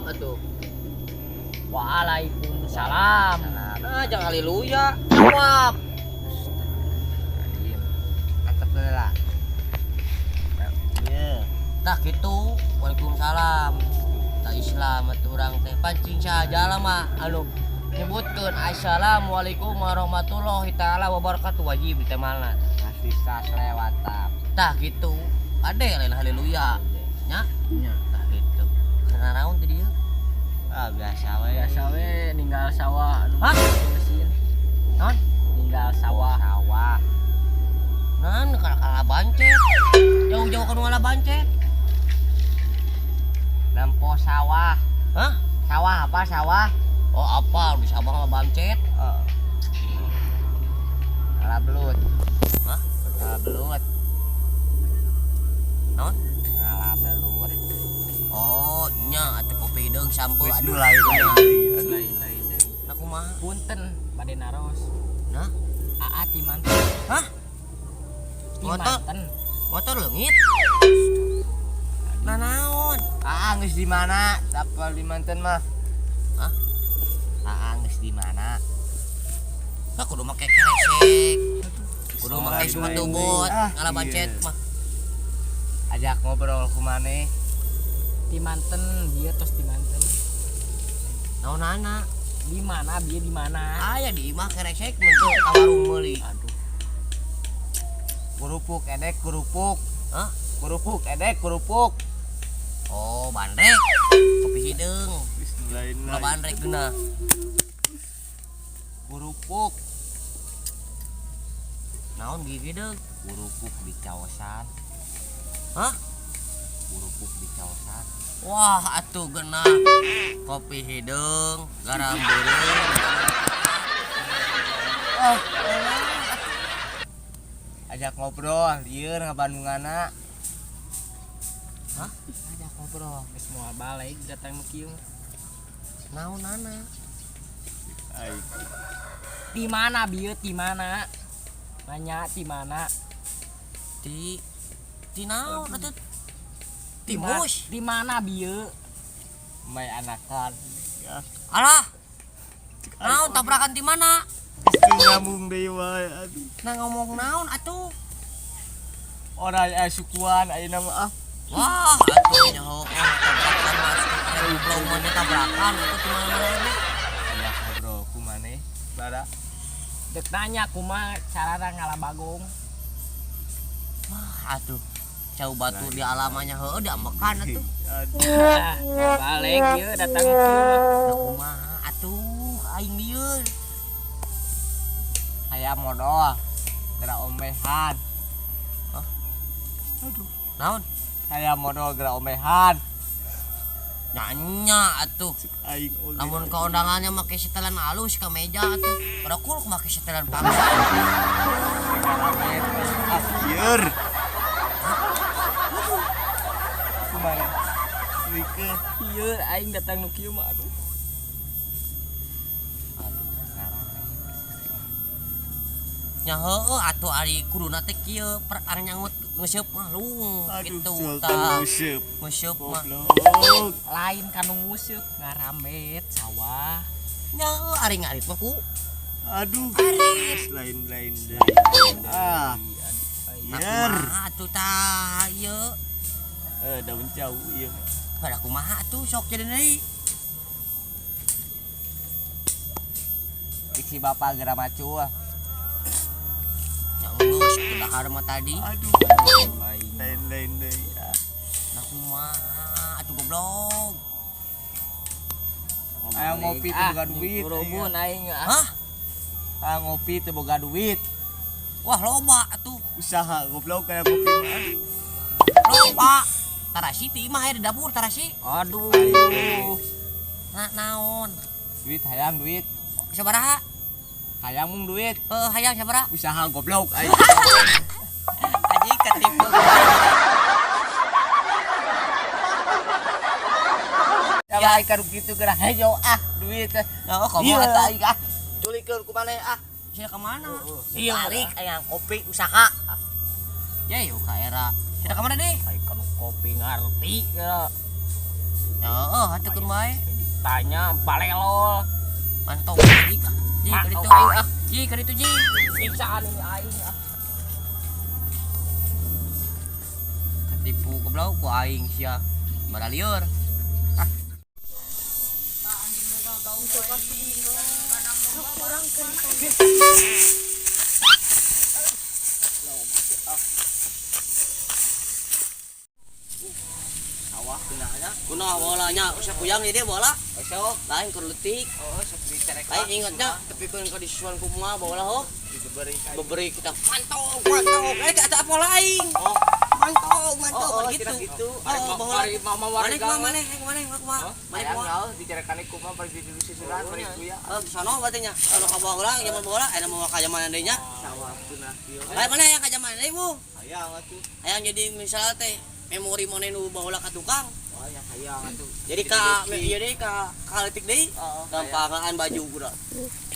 Jawab atuh. Waalaikumsalam. Nah, jangan haleluya. Jawab. Antep heula. Iya. Tah kitu. Waalaikumsalam. Tah Islam atuh urang teh pancing saja lah mah anu nyebutkeun assalamualaikum warahmatullahi taala wabarakatuh wajib ditemalna. Asli sasrewatap. Tah kitu. Ade lain haleluya. Nya? Nya. Tah kitu. Karena naon teh dieu? Ah, biasa we. Biasa we ninggal sawah anu Hah? mesin. Naon? Ninggal sawah. Sawah. Naon kala bancet. Jauh-jauh ka nu ngala bancet. Nempo sawah. Hah? Sawah apa sawah? Oh, apa di Sabang mah bancet. Heeh. Ngala belut. Hah? Ngala belut. Naon? Ngala belut. Oh, nya atuh kopi hideung sampeu. Geus Aduh, nu lain-lain. Lain-lain deui. Nah kumaha? Punten bade naros. Nah? Aa ti manten. Hah? Ti Motor? manten. Motor leungit. Nah naon? Aa geus di mana? Tapal di manten mah. Hah? Aa geus di mana? Nah, kudu make keresek. Kudu make sepatu bot, Ah, ngala bancet mah. Ajak ngobrol ku maneh. Ti manten bieu tos ti manten. Naonana? Di mana bieu di mana? Aya di imah keresek mun teu ka warung meuli. Aduh. Kerupuk edek kerupuk. Hah? Kerupuk edek kerupuk. Oh, bandrek. Kopi hideung. Ulah bandrek geunah. Kerupuk. Naon gigi deung? Kerupuk di kawasan. Hah? Kerupuk di kawasan. Wah, atuh geunah. Kopi hideung, garam beureum. Ah. Ajak ngobrol, lieur ngabandungana. Hah? Ajak ngobrol. Geus moal balik datang nu kieu. Naonana? Di mana bieu di mana? Nanya di mana? Di naon atuh? Timus. Di mana bieu? Mai anakan. Alah. Naon tabrakan di mana? Nyambung deui wae aduh. Nah ngomong naon atuh? Orang aya sukuan ayeuna mah ah. Wah, atuh nyaho tabrakan mah goblok mah tabrakan atuh di mana-mana ge. Ajak ngobrol ku maneh. Bara. Dek nanya kumaha carana ngala bagong. Wah, atuh. Cau batu di alamanya heueuh diambekan atuh. Ah, balik ieu datang kieu mah. Nah kumaha atuh aing lieur. Hayam modal. Gerak omehan. Hah? Naon? Hayam modal gerak omehan. Nanya atuh. Aing oge. Lamun ka undangannya make setelan halus ka meja atuh. Pada kuluk make setelan paksa. Ah, lieur. Kumaha? Rike. Ieu aing datang nu kieu mah aduh. Aduh, ngarana. Nya heueuh atuh ari kuduna teh kieu perang nyangut ngeuseub mah lung kitu tah. Ngeuseub mah. Lain kanu nguseup ngaramet sawah. Nya heueuh ari ngarit mah ku. Aduh, Arit. lain-lain deh. Ah, Nah, yer. kumaha atuh tah ieu. Eh, daun cau ieu. Pada kumaha atuh sok jadi deui. Si bapak gerak macul. Nya geus atuh dahar mah tadi. Aduh, Aing lain-lain deh. Ah. Nah kumaha atuh goblok. Ayo ngopi teu boga duit. Kurubun aing ah. Hah? Ah ngopi teu boga duit. Wah loba atuh. Usaha goblok kayak kopi mah. Aduh. Loba. Tarasi ti imah aya di dapur tarasi. Aduh. Nah naon? Duit hayang duit. Sabaraha? Hayang mung duit. Heuh hayang sabaraha? Usaha goblok aing. Anjing ketipu. Ya bae kanu kitu geura hejo ah duit. Oh, komo Iya atuh. aing ah. Culikeun ku maneh ah. Sia ka mana? Iya Balik hayang kopi usaha. Ya yuk ka era. Sia ka mana deh? Aing kanu kopi ngarti geura. Heeh, atuh bae. Tanya balelol. Mantap ji. Ji ka ditu aing ah. Ji ka ditu ji. Siksaan ini aing ah. Ketipu goblok ku aing sia. Baralieur. Ah. Sawah geunahnya. Kunaon bolanya usah kuyang di dia bola. Sok lain keur leutik. Oh, sok dicarekan. Lain ingatnya tapi kan ka disuan kumaha bola ho. Diberi Beberi kita mantap mantap. Eh ada apa lain? Oh. Mantap mantap Oh, oh, gitu. tidak gitu. Oh, baheula. Ari mama Mana warga. kumaha maneh, maneh kumaha? Maneh Hayang kumaha? naon dicarekan kumaha bari di susulan bari kuya. Oh, sono berarti nya. Kalau ka baheula zaman baheula aya mau ka zaman deui nya. Sawah geunah kieu. Lain mana yang ka zaman deui, Bu? Hayang atuh. Hayang jadi misalnya teh memori mana nu baheula ka tukang. Oh, ya hayang atuh. Jadi ka ieu deui ka leutik deui. Oh, Gampangan baju gura.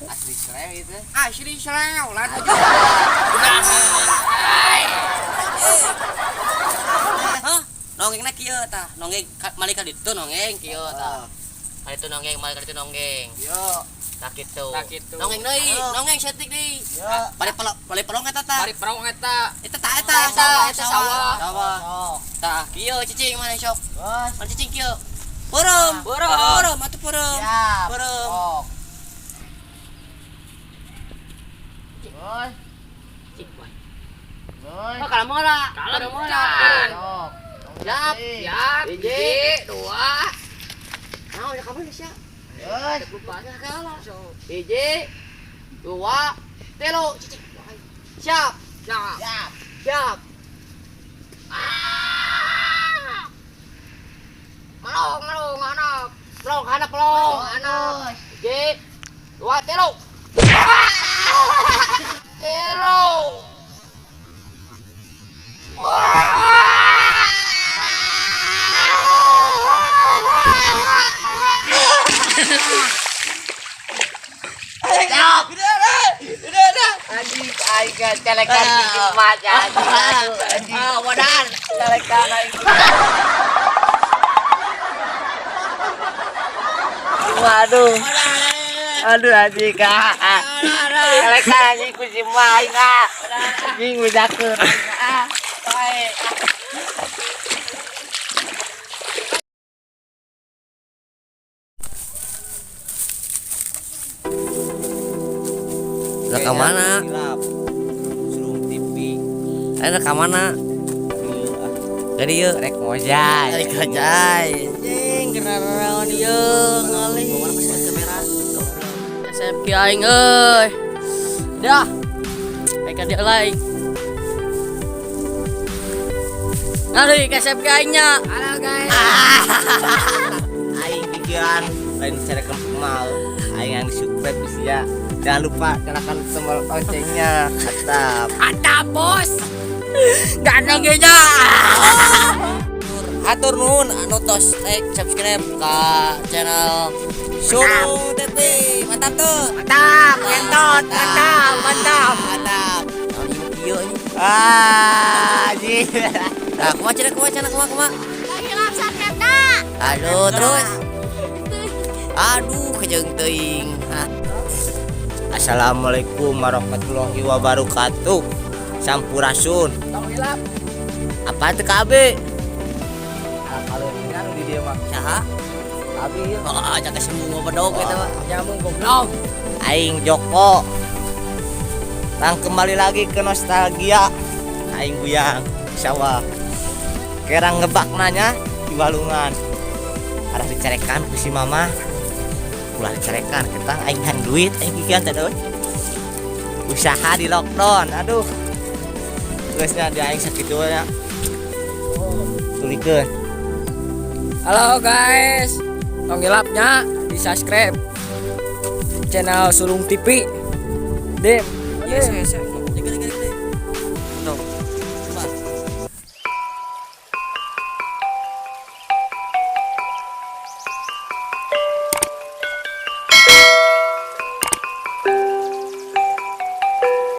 Asli serem itu. Asli serem lah. Hah? Nonggengna kieu tah. Nonggeng malik ka ditu nonggeng kieu tah. Ka ditu nonggeng, malik ka ditu nonggeng. Yo, Tah kitu. Tah kitu. Nonggeng deui, nonggeng setik deui. yo. Bari pelong, bari pelong eta tah. Bari perong eta. Eta tah eta Eta, eta sawah. Sawah. Sok. Tah kieu cicing mana sok. Bos. Mana cicing kieu? Peureum. Peureum. Peureum atuh peureum. Siap. Peureum. Sok. Bos. Cicing. Bos. Oh, kalem heula. Kalem heula. Sok. Siap. Siap. Hiji, dua. Nah, udah kamu sia. Bos. Lupa kalah. Hiji, dua, telu, cicing. Siap. Siap. Siap. Siap. Ah! Melong, melong anak. Pelong, anak pelong. Anak. Hiji, dua, telu. Telu. Anjing aing celekan di emas anjing. Anjing. Ah, wadan. Celekan aing. Waduh. Aduh anjing kak. Celekan anjing ku si emak aing ah. Anjing bejakeun ah. Baik. Rekam mana? Hilap. Surung TV. Eh, rekam mana? Jadi yuk. Rek mojay. Rek ngojay. Anjing, keren ieu ngali. Kamera. SMK aing euy. Dah. Aing ka dieu lain. Ngali ka SMK aing nya. Halo guys. Aing pikiran lain carekan mal. Aing yang subscribe sia. Jangan lupa nyalakan tombol loncengnya. Mantap. Mantap, bos. Gandeng ge nya. Hatur nuhun anu tos like subscribe ka channel Sulung TV. Mantap tuh. Mantap, entot, mantap, mantap. Mantap. Naon ieu kieu ini? Ah, anjing. Nah, kumaha cenah kumaha cenah kumaha kumaha? Hilap subscribe na. Aduh, terus. Aduh, kejeung teuing. Hah. Assalamualaikum warahmatullahi wabarakatuh. Sampurasun. Tong hilap. Apa tuh KB? Kalau ini kan di dia mah. Saha? Abi ya. Oh, jaga sembung bedog gitu mah. Nyambung goblok. Aing Joko. Tang kembali lagi ke nostalgia. Aing guyang sawah. Kerang ngebak nanya di walungan. Arah dicarekan ku si mama. Ulah dicarekan kita aing han duit aing kikian teh deui. Usaha di lockdown. Aduh. Geus nya di aing sakitu nya. Tulikeun. Halo guys. Tong hilapnya di subscribe channel Sulung TV. Dim. Yes, yes.